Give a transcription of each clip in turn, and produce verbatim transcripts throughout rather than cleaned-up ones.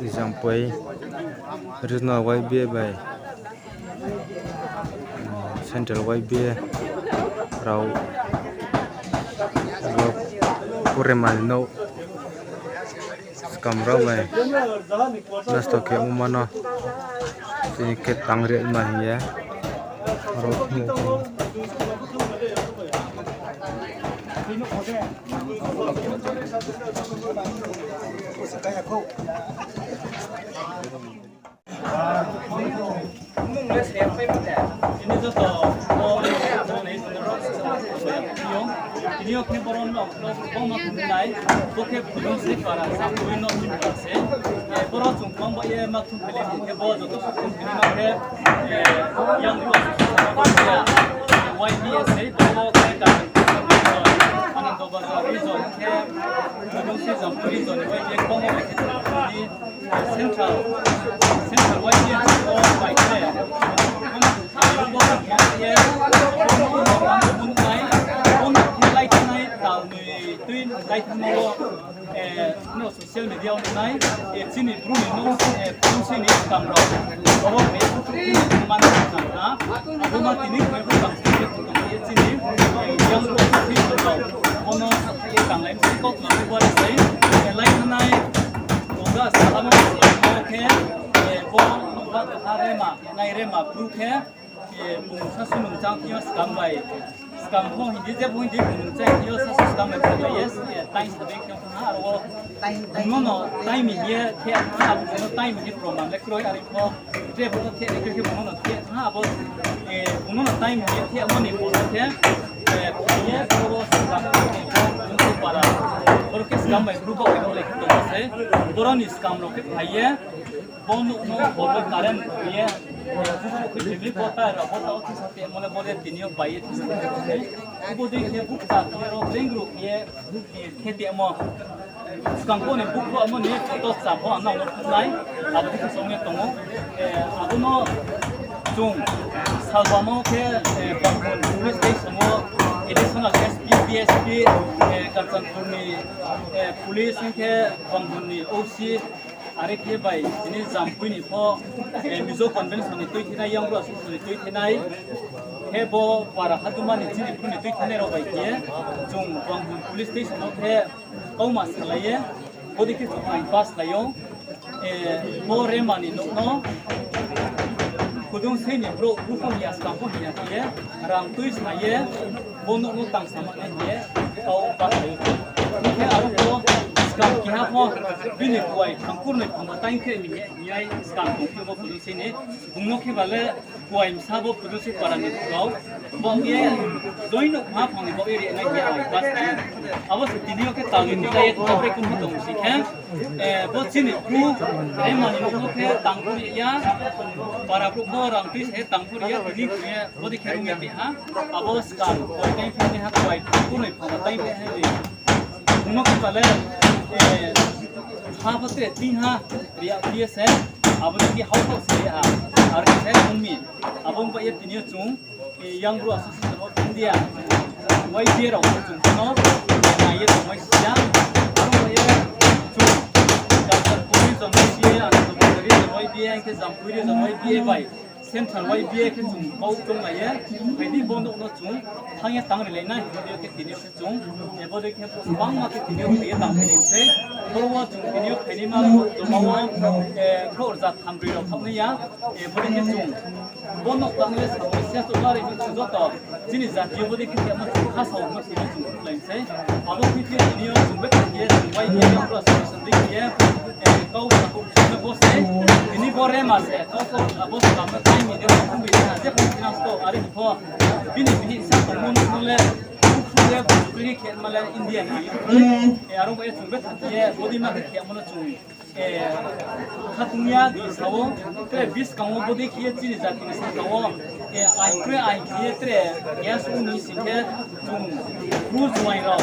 Jampui regional Y B A bai, mm, central Y B A rao bo Purema ni nouh skam rao bai nasto khe ongma no tini khe tang ri ma hing ye aro Tini joto, o, o, tini yo khe boro no, no, boro no tini nai, bo khe Phulungsri para, Jampui no tini para se. Eh, boro chung bang ba ye ma thum phele, khe bo joto chung tini no khe, eh, yang bo, Y B A se, bo khe ka, Anando Bazar region khe, Phulungsri Jampui region ni Y B A khe bang ba ye khe tini, Central, Central Y B A o bai khe, bo no khe lai thanai tal ni tui lai thanai o, eh, no social media o nai, eh, chini Bru ni no, eh, Phulungsri ni skam rao. Oro khe man na, abo ma tini khe bo skam se khe tong ye chini, eh, yang bo khe tong rao. Bo no sa khe tang lai se kau tong ye bo se, eh, lai thanai. Oga salamo khe, eh, bo, oga ha Rema, nai Rema Bru khe, eh, bung sasu nungchang thing yo skam bai. Skam pho Hindi, je bo Hindi bung nungchang thing yo sasu skam bai khe, yes, eh, time sabi khe ha, aro bung no time ye khe ha, bung no time ye proman le kroi, ari pho, je bung no the, khe, khe bung no the ha, abo, eh, bung no time ye the, amo ni bung khe, eh, ye, aro skam, eh, bung para. Oro khe skam bai Bru bo khe le khe tong se, boro ni skam rao khe phai ye, bo nouh no bo current ye, buku khe chimli bo ta ra bo ta o thisa te mole bo le tini yo bai ye thisa te. Bo dei khe bukcha khe ro lengru ye, eh, khe te mo. Skang bo ni bukro amo ni photo cha bo ang nang no phunai. Abo khe song ye tong ou. Eh, abo no chung salbamo khe, eh, Banghun police station o additional S P, D S P, eh, Kanchanpur ni, eh, police hing khe Banghun ni O C, are khe bai chini Jampui ni pho, eh, Mizo Convention ni tuithenai, Yang Bru Association ni tuithenai, khe bo para haduma ni chini Bru ni tuithenai rao bai khe, chung Banghun police station o khe kauma salai ye, bo dei khe chung ain pass lai ou, eh, bo Rema ni nouh no, Khudungsei ni brouh, brouh pho hing ya, skang pho hing ya khe ye, rang tui sa ye, bo nouh no tang sama nai khe ye, kau pass lai ou. Hing khe aro pho, skang keha pho, bini kuai, thangkur noi phangba time khe mi ye, hing ye, skang tong khe bo Khudungsei ni, bung no khe ba le, kuai msa bo Khudungsei para ni brouh, bo ye, join no ma phang ni bo ye ri nai khe ye, pass lai ou. Abo se tini yo khe tang ni lai ye, tang bre kum tong si khe, eh, bo chini Bru, Rema ni nouh no khe tang pho ri ya, para brouh pho rang tui se tang pho ri ya, tini khe ye, bo dei khe rung ye ti ha, abo skang, kuai time phe ha, kuai, thangkur noi phangba time phe ha ni. Bung no khe ba le, eh, ha pho tre tin ha, ri ya khe ye se, abo dei khe hao tho se ri ha, ar khe se ong mi, abo ong ba ye tini yo chung, eh, Yang Bru Association of India, Y B A rao chung no, nai ye tongmai si ya, aro ba ye chung, Kanchanpur region Y B A, Anandabazar region Y B A, hing khe Jampui region Y B A bai, Central Y B A khe chung kau chounglai ye, phai di bo nouh no chung, thanng ye tang ri lai nai, bo dei khe tini yo khe chung, eh, bo dei khe bangma khe tini yo khe ye tang phai lai sei, boro wo chung tini yo phainaima joma wo, eh, khrouh rza thambroi rao thaoh nai ya, eh, bo dei khe chung, bo nouh tang le sa, se chung lari chung joto, chini jati yo bo dei khe khe ma chung kha sao ma chung chung khlai sei, abo khe khe tini yo chung betha khe ye chung bai khe ye bro sa sa dei khe ye, eh, kau sa kau chung bo se, tini bo Rema se, kau kau abo skam no time ni de kau kau ni de ha, je pho finance to, are pho, bini bini sa tongmo no le, buksu le, buksu ni khe ma le India ni, eh, aro bo ye chung betha khe ye, bo dei ma khe khe ma no chung, eh, khatung ya di sa wo, tre buskang wo bo dei khe ye chini jati ni saka wo, eh, ain kre ain khe ye tre, ya su ni sing khe chung, Bru juaing rao,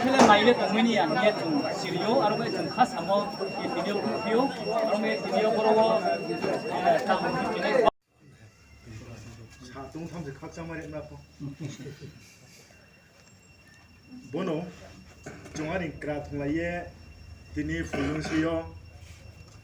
khe le nai le tongmai ni ya hing ye chung siri ou, aro bo ye chung kha samo, eh, tini yo khe ou, aro bo ye tini yo boro wo, eh, tang ni tini Sa tong tham se khakchangma ri na pho. Bono chung ani kra thunglai ye tini Phulungsei yo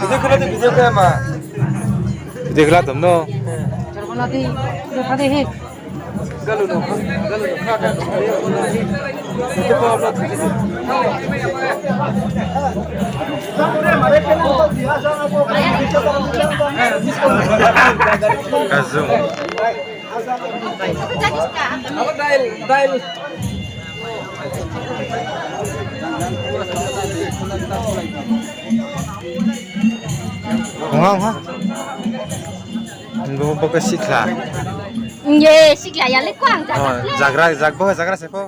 Video khela di, video khela ma. Video khela tom no. Kazung. Ongha, ongha. Bo, bo khe sikhla. Ye, sikhla ya le kuang jagra. Oh, jagra, jag-, bo khe jagra se pho.